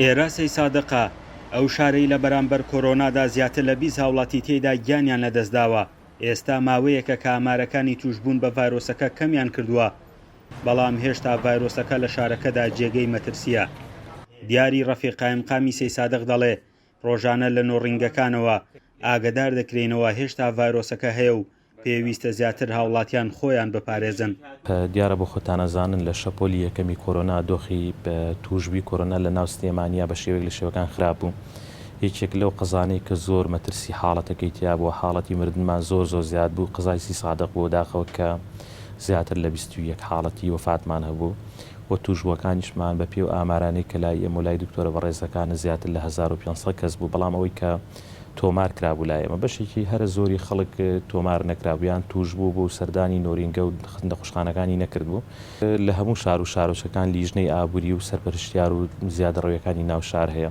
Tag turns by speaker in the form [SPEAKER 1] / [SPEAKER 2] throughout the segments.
[SPEAKER 1] ئێرە سەیسادقە، ئەو شارەی لە بەرامبەر کۆرۆنادا زیاتر لە 20 هاوڵاتی تێیدا گیانیان لەدەستداوە، ئێستا ماوەیەکە کە ئامارەکانی تووشبوون بە ڤایرۆسەکە کەمیان کردووە، بەڵام هێشتا ڤایرۆسەکە لە شارەکەدا جێگەی مەترسییە. دیاری ڕەفیق قایمقامی سەیسادق دەڵێ، ڕۆژانە لە نۆڕینگەکانەوە ئاگەدار دەکرێینەوە هێشتا ڤایرۆسەکە هەیە و پێویستە زیاتر هاوڵاتیان خۆیان بپارێزن.
[SPEAKER 2] دیارە بۆ خۆتان ئەزانن لە شەپۆلی یەکەمی کۆرۆنا دۆخی تووشبووی کۆرۆنا لە ناو سلێمانیا بە شێوەیەک لە شێوەکان خراپ بوو. یەکێک لەو قەزانەی کە زۆر مەترسی حاڵەتەکەی تیا بوو حاڵەتی مردنمان زۆر زۆر زیاد بوو قەزای سیسادق بوو بەداخەوە کە زیاتر لە 21 حاڵەتی وەفاتمان هەبوو و تووشبووەکانیشمان بە پێی ئەو ئامارانەی کە لای ئێمە و لای دکتۆرە بەڕێزەکانە زیاتر لە 1500 کەس بوو بەڵام ئەوەی کە تۆمار کرابوو لای ئێمە بەشێکی هەرە زۆری خەڵک تۆمار نەکرابوو یان تووشبوو بوو سەردانی نۆرینگە و نەخۆشخانەکانی نەکردبوو. لە هەموو شار و شارۆچکەکان لیژنەی ئابووری و سەرپەرشتیار و زیادەڕەویەکانی ناو شار هەیە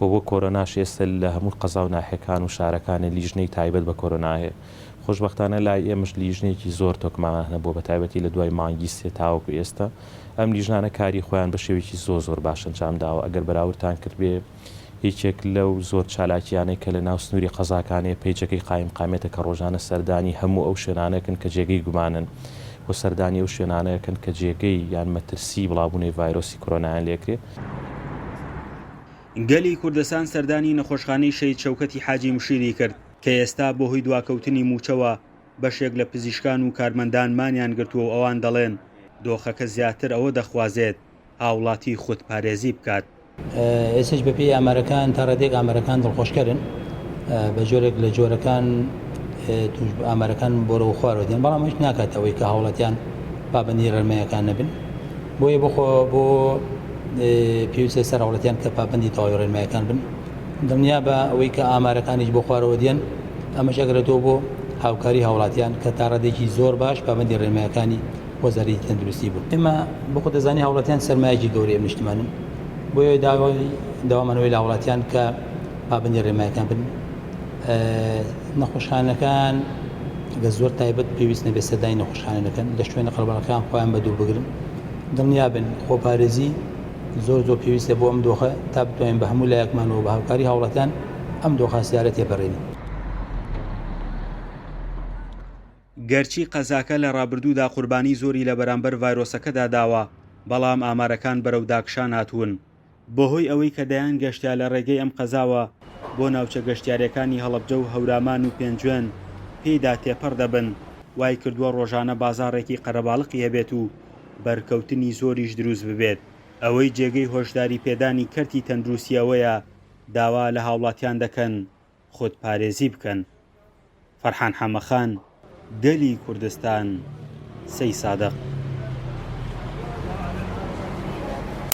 [SPEAKER 2] و بۆ کۆرۆناش ئێستا لە هەموو قەزا و ناحیەکان و شارەکانێ لیژنەی تایبەت بە کۆرۆنا هەیە. خۆشبەختانە لای ئێمەش لیژنەیەکی زۆر تۆکمەمان هەبووە بە تایبەتی لە دوای مانگی سێ تاوەکو ئێستا ئەم لیژنانە کاری خۆیان بە شێوەیەکی زۆر زۆر باش ئەنجام داوە ئەگەر بەراوردتان کردبێ یەکێک لەو زۆر چالاکییانەی کە لە ناو سنووری قەزاکان هەیە پەیجەکەی قایمقامیەتە کە ڕۆژانە سەردانی هەموو ئەو شوێنانەکەن کە جێگەی گومانن و سەردانی ئەو شوێنانەکەن کە جێگەی یان مەترسیی بڵاوبوونەوەی ڤایرۆسی کۆرۆنایان لێکرێ.
[SPEAKER 1] گەلی کوردستان سەردانی نەخۆشخانەی شەهید شەوکەتی حاجی مشیری کرد کە ئێستا بەهۆی دواکەوتنی مووچەوە بەشێک لە پزیشکان و کارمەندان مانیان گرتووە و ئەوان دەڵێن دۆخەکە زیاتر ئەوە دەخوازێت هاوڵاتی خودپارێزی بکات.
[SPEAKER 3] ئێستاش بەپێی ئامارەکان تا ڕادەیەک ئامارەکان دڵخۆشکەرن بە جۆرێک لە جۆرەکان توش ئامارەکان بۆرەوە خوارەوە دێن بەڵام هیچ ناکات ئەوەی کە هاوڵاتیان پابندی ڕێنمایەکان نەبن بۆیە بۆ بۆ پێویستە سەر هاوڵاتیان کە پابندی تەواوی ڕێنمایەکان بن دڵنیا بە ئەوەی کە ئامارەکانیش بۆ خوارەوە دێن ئەمەش ئەگرێتەوە بۆ هاوکاری هاوڵاتیان کە تا ڕادەیەکی زۆر باش پابندی ڕێنمایەکانی وەزارەتی تەندروستی بوون. ئێمە بۆ خۆت دەزانی هاوڵاتیان سەرمایەکی گەورەی ئەم نیشتمانن، بۆیە داوای داوامان ئەوەیە لە هاوڵاتیان کە پابەندی ڕێنمایەکان بن. نەخۆشخانەکان گەر زۆر تایبەت پێویست نەبێت سەردانی نەخۆشخانە نەکەن، لە شوێنە قەرەباڵغەکان خۆیان بەدوور بگرن. دڵنیا بن خۆپارێزی زۆر زۆر پێویستە بۆ ئەم دۆخە تا بتوانین بە هەموو لایەکمانەوە بە هاوکاری هاوڵاتیان ئەم دۆخە هەستیارە تێپەڕێنین.
[SPEAKER 1] گەرچی قەزاکە لە ڕابردوودا قوربانی زۆری لە بەرامبەر ڤایرۆسەکەدا داوە، بەڵام ئامارەکان بەرەو داکشان هاتوون، بەهۆی ئەوەی کە دەیان گەشتیار لە ڕێگەی ئەم قەزاوە بۆ ناوچە گەشتیارییەکانی هەڵەبجە و هەورامان و پێنجوێن پێیدا تێپەڕ دەبن، وایکردووە ڕۆژانە بازاڕێکی قەرەباڵقی هەبێت و بەرکەوتنی زۆریش دروست ببێت. ئەوەی جێگەی هۆشداری پێدانی کەرتی تەندروستی ئەوەیە داوا لە هاوڵاتیان دەکەن خودپارێزی بکەن. فەرحان حەمەخان، گەلی کوردستان، سەیسادق.